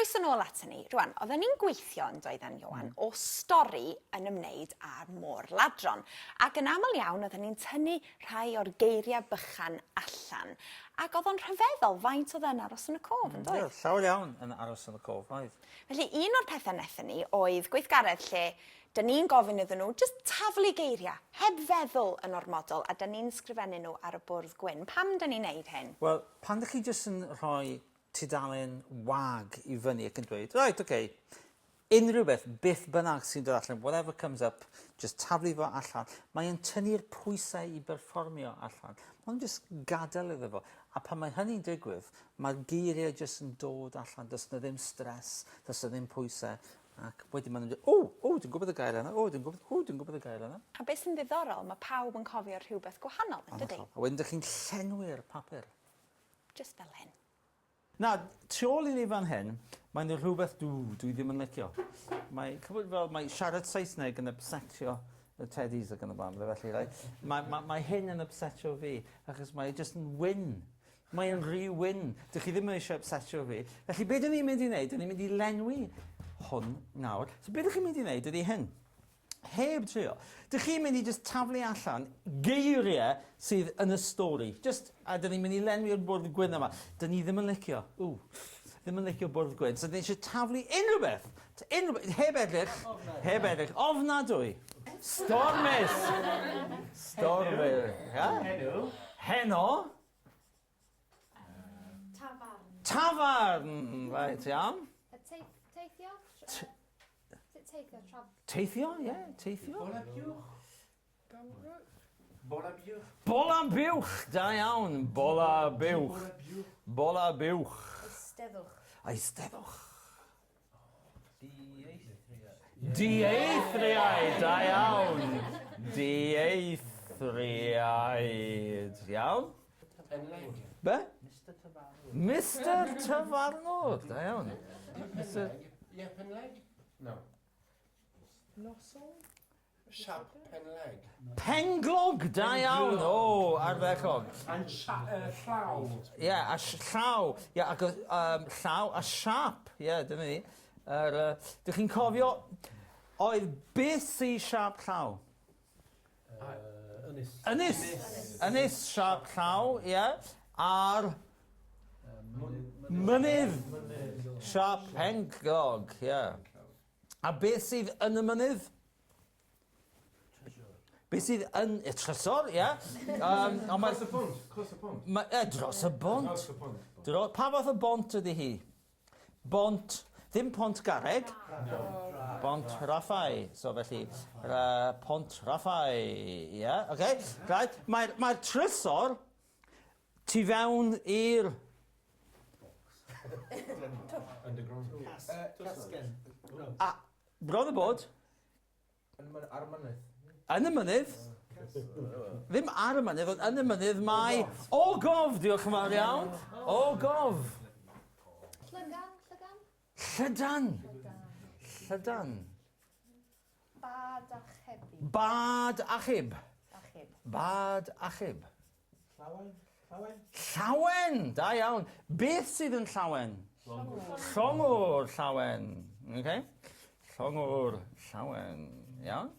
Croeso nôl aton ni. Rwan, oedden ni'n gweithio yn doedden, Ioan, o stori yn ymwneud â'r môr-ladron. Ac yn aml iawn oedden ni'n tynnu rhai o'r geiriau bychan allan. Ac oedd o'n rhyfeddol faint oedd yn aros yn y cof, yn doedd? Ie, llawer iawn yn aros yn y cof, oedd. Felly, un o'r pethau wnaethon ni oedd gweithgaredd lle 'dyn ni'n gofyn iddyn nhw jyst taflu geiriau, heb feddwl yn ormodol, a 'dyn ni'n sgrifennu nhw ar y bwrdd gwyn. Pam 'dyn ni'n neud hyn? Wel, pan 'dych chi jyst yn rhoi tudalen wag i fyny ac yn dweud, reit, oce, unrhyw beth, beth bynnag sy'n dod allan, whatever comes up, just taflu fo allan. Mae e'n tynnu'r pwysau i berfformio allan. Mae'n just gadael iddo fo. A pan mae hynny'n digwydd, mae'r geiriau jyst yn dod allan. Does 'na ddim stress, does 'na ddim pwysau. Ac wedyn maen nhw'n dweud, o, o, dwi'n gwybod y gair yna, o, dwi'n gwybod, o, dwi'n gwybod y gair yna. A beth sy'n ddiddorol, mae pawb yn cofio rhywbeth gwahanol, yn dydi? A wedyn dych chi'n llenwi'r papur. Jyst fel hyn. Na, tu ôl i ni fan hyn, mae 'na rhywbeth dw, dwi ddim yn licio. Mae, ch'mod fel mae siarad Saesneg yn ypsetio y teddies ac yn y blaen, pethe felly, reit? Mae, mae, mae hyn yn ypsetio fi, achos mae e jyst yn wyn. Mae e'n rhy wyn. Dych chi ddim yn eisiau ypsetio fi. Felly be' 'dyn ni'n mynd i wneud, 'dyn ni'n mynd i lenwi hwn nawr. So be' 'dych chi'n mynd i wneud ydi hyn. Heb trio. Dych chi'n mynd i jyst taflu allan geiriau sydd yn y stori. Jyst, a dyn ni'n mynd i lenwi'r bwrdd gwyn yma. Dyn ni ddim yn licio, ww, ddim yn licio bwrdd gwyn. So dyn ni eisiau taflu unrhyw beth. Unrhyw beth, heb edrych, heb edrych. Ofnadwy. Stormus. Stormus. Heno. Heno. Tafarn. Tafarn! Reit, iawn. Teithio? Teithio, traf... Teithio, ie, yeah, teithio. Bola buwch. Bola buwch. Bola buwch, da iawn. Bola buwch. Bola buwch. Eisteddwch. Eisteddwch. Dieithriaid. Dieithriaid, da iawn. Dieithriaid, iawn. Penleg. Be? Mr Tafarnwr. Mr Tafarnwr, da iawn. Mr... Ie, Penleg? No. Noson? Siap penleg. Penglog, da iawn! O, ardderchog. And llaw. Ie, a llaw. Ie, ac um, llaw a siap. Ie, yeah, dyna ni. Er, uh, dych chi'n cofio, oedd beth sy siap llaw? Ynys. Ynys. Ynys siap llaw, ie. Yeah. A'r mynydd. Siap penglog, ie. Yeah. A beth sydd yn y mynydd? Beth sydd yn y trysor, ie. Um, ond Dros y bont, dros y bont. Ma, e, dros y bont. Dros y bont. Dro, pa fath o bont ydy hi? Bont, ddim pont garreg. No. Bont Raffau. So felly, uh, pont Raffau. Ie, yeah, oce. Okay. Right. Mae'r mae trysor tu fewn i'r Underground. Casgen. A, bron y bod. Ar y mynydd. Yn y mynydd. Ddim ar y mynydd, ond yn y mynydd mae ogof, diolch yn fawr iawn. Ogof. Llygan, llygan? Llydan. Llydan. Bad achebu. Bad achub. Achub. Bad achub. Llawen? Llawen? Llawen! Da iawn. Beth sydd yn llawen? Llongwr. Llongwr llawen. Okay. Llongwr llawen. Iawn.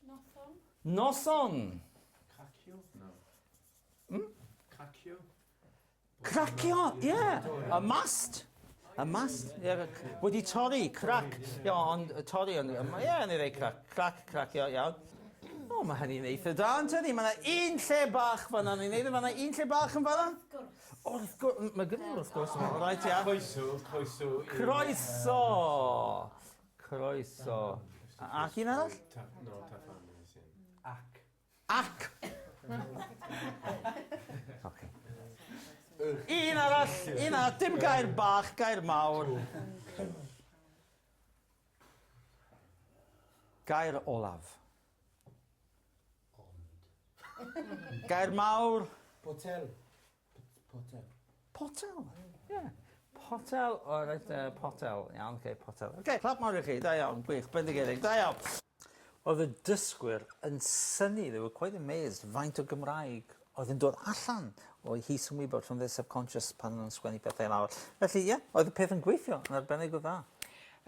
Noson. Noson. Cracio? No. Hmm? Cracio? Cracio, ie! Yeah. Y mast. Y mast, ie, yeah, wedi torri, crac. Ie, ond torri, ond, ie, yeah, ni ddweud crac, crac, cracio, iawn. O, mae hynny'n eitha da, yn tydi? Mae yna un lle bach fan'na, ni'n neud e, mae yna un lle bach yn fan'na. Wrth gwrs. Wrth gwrs, mae gyda ni wrth gwrs, reit, ia. Croeso, croeso. Croeso! Croeso. Ac un arall? No, tafarn. Ac. Ac! Oce. Un arall, un arall, dim gair bach, gair mawr. Gair olaf. Ond. Gair mawr. Potel. Potel. Potel? Ie. Yeah. Potel, o oh, reit, uh, potel. Iawn, oce, okay, potel. Oce, okay, clap mawr i chi, da iawn, gwych, bendigedig, da iawn. Oedd y dysgwyr yn synnu, they were quite amazed, faint o Gymraeg oedd yn dod allan o'i his-ymwybod from their subconscious pan o'n nhw'n sgwennu pethau lawr. Felly, ie, oedd y peth yn gweithio yn arbennig o dda.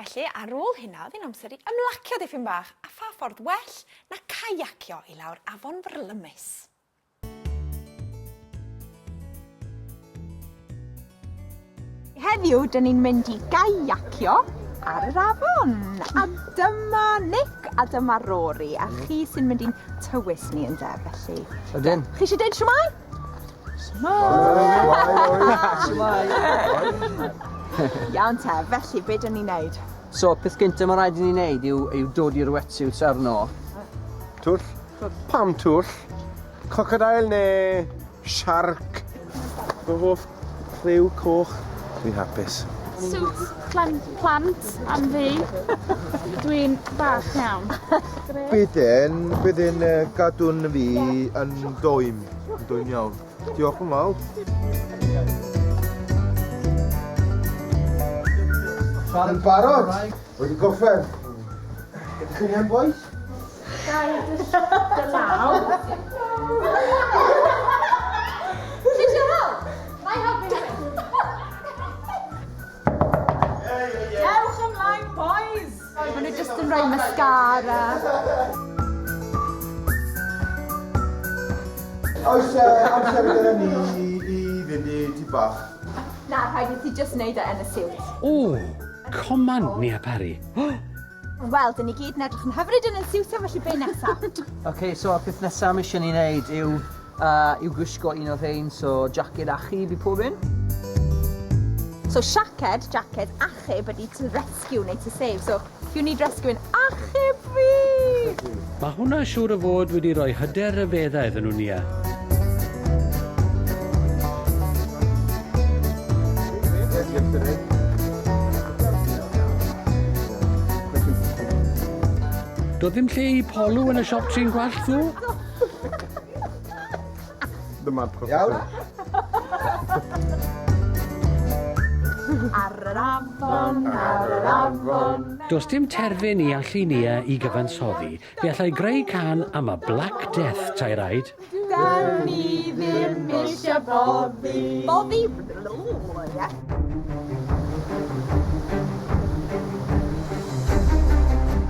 Felly, ar ôl hynna, oedd hi'n amser i ymlacio dipyn bach, a pha ffordd well na caiacio i lawr afon fyrlymus. Heddiw, dyn ni'n mynd i gaiacio ar yr afon. A dyma Nick a dyma Rory, a chi sy'n mynd i'n tywys ni ynde, felly. Ydyn. Chi eisiau deud shwmae? Shwmae! Shwmae! Iawn te, felly be dyn ni'n neud? So, peth gyntaf mae rhaid i ni wneud yw, yw dod i'r wetsuits arno. Twll? Pam twll? Crocodile neu siarc? Fy hoff lliw coch. Dwi'n hapus. Suit plant am fi. Dwi'n bach iawn. Bydden, bydden gadw'n fi yn dwym, yn dwym iawn. Diolch yn fawr. Yn barod? Wedi gorffen. Ydych chi'n iawn, boys? Ga i jyst dy law? Ti eisiau help? Na i helpu hefyd. Dewch ymlaen, boys! Maen nhw jyst yn rhoi mascara. Oes uh, amser gyda ni i, i fynd i tŷ bach? Na, rhaid i ti jyst wneud e yn y siwt. O, command Nia Parry. Wel, dyn ni gyd yn edrych yn hyfryd yn ein siwtiau, felly be nesa? OK, so y peth nesaf mae eisiau ni wneud yw, uh, yw gwisgo un o'r rhain, so jacket achub i pob un. So siaced, jacket, achub ydy to rescue neu to save. So if you need rescuing, achub fi! Mae hwnna siŵr o fod wedi rhoi hyder rhyfeddau iddyn nhw, Nia. Doedd ddim lle i Polu yn y siop trin gwallt, ddo? The mad professor. Iawn? Ar yr afon, ar yr afon. Does dim terfyn i allu Nia i gyfansoddi. Fe allai greu cân am y Black Death, tair raid. Da ni ddim eisiau boddi. Boddi? Ie.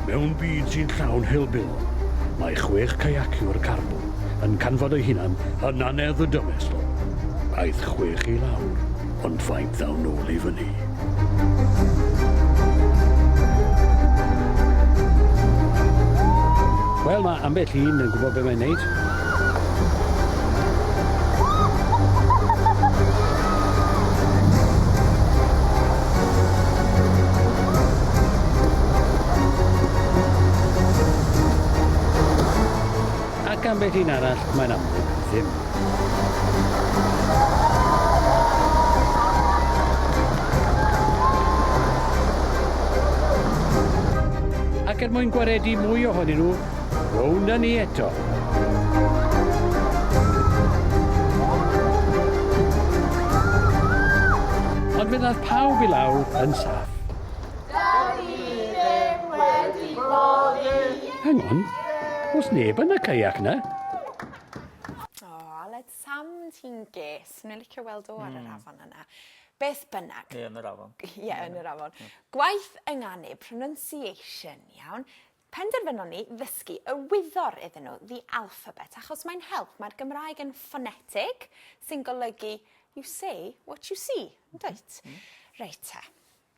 Mewn byd sy'n llawn helbulon, mae chwech caiaciwr carbon yn canfod eu hunan yn annedd y dymestl. Aeth chwech i lawr, ond faint ddaw nôl i fyny? Wel, mae ambell un yn gwybod be mae'n neud. Ac ambell un arall, mae'n amlwg, ddim. Ac er mwyn gwaredu mwy ohonyn nhw, rownd â ni eto. Ond fe ddaeth pawb i lawr yn saff. Da ni ddim wedi boddi. Hang on, oes neb yn y caiac 'na? O, Aled Sam, ti'n ges. Mae'n licio weld o ar yr afon yna. Beth bynnag. Ie, yn yr afon. Ie, yn yr afon. Gwaith ynganu, pronunciation, iawn. Penderfynon ni ddysgu y wyddor iddyn nhw, the alphabet, achos mae'n help. Mae'r Gymraeg yn ffonetig, sy'n golygu you say what you see, yn dwyt? Reit te.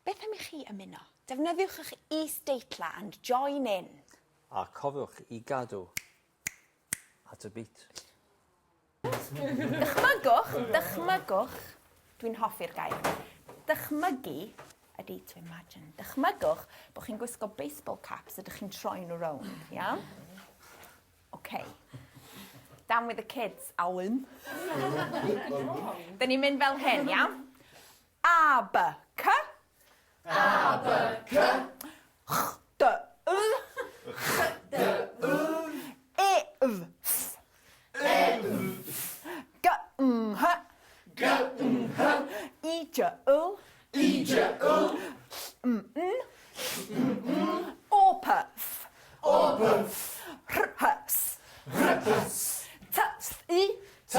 Beth am i chi ymuno? Defnyddiwch eich is-deitla and join in. A cofiwch i gadw at y beat. Dychmygwch, dychmygwch, dwi'n hoffi'r gair. Dychmygu ydy to imagine. Dychmygwch bod chi'n gwisgo baseball caps ydych chi'n troi nhw rownd, iawn? OK. Down with the kids, Alun. Dyn ni'n mynd fel hyn, iawn? A, B, C. A, B, C. Ch, D, Y. Ch, D, Y. E, F, F. E, F, F. G, M, H. G, M, H. I, J, L. I, J, L. L, M, N. L, M, N. O, P, F. O, P, F. R, H, S. R, H, S. T, S, I. T,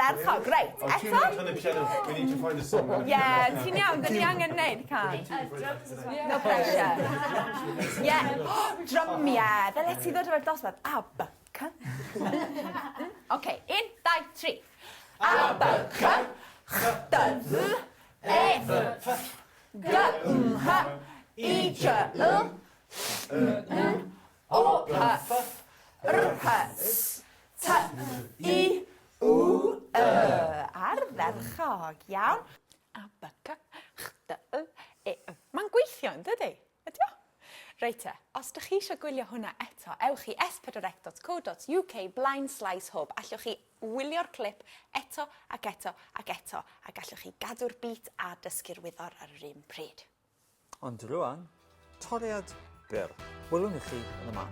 Ardderchog, reit, eto? On the piano. We need to find a song. Ie, ti'n iawn, dyn ni angen neud can. No pressure. Ie, drymiau, ddyle ti ddod efo'r dosbarth. A, B, C. Oce, un, dau, tri. A, B, C, H, D, L, E, F, G, M, H, I, J, L, M, N, O, P, R, H, S, T, I, U, Y. Ardderchog, iawn. A, B, C, H, D, L, E, Y. Mae'n gweithio, yn dydi? Ydi o? Reit te, os dych chi eisiau gwylio hwnna eto, ewch i s4c.co.uk blaen slaes hwb. Allwch chi wylio'r clip eto ac eto ac eto, a gallwch chi gadw'r beat a dysgu'r wyddor ar yr un pryd. Ond rwan, toriad byr. Welwn ni chi yn y man.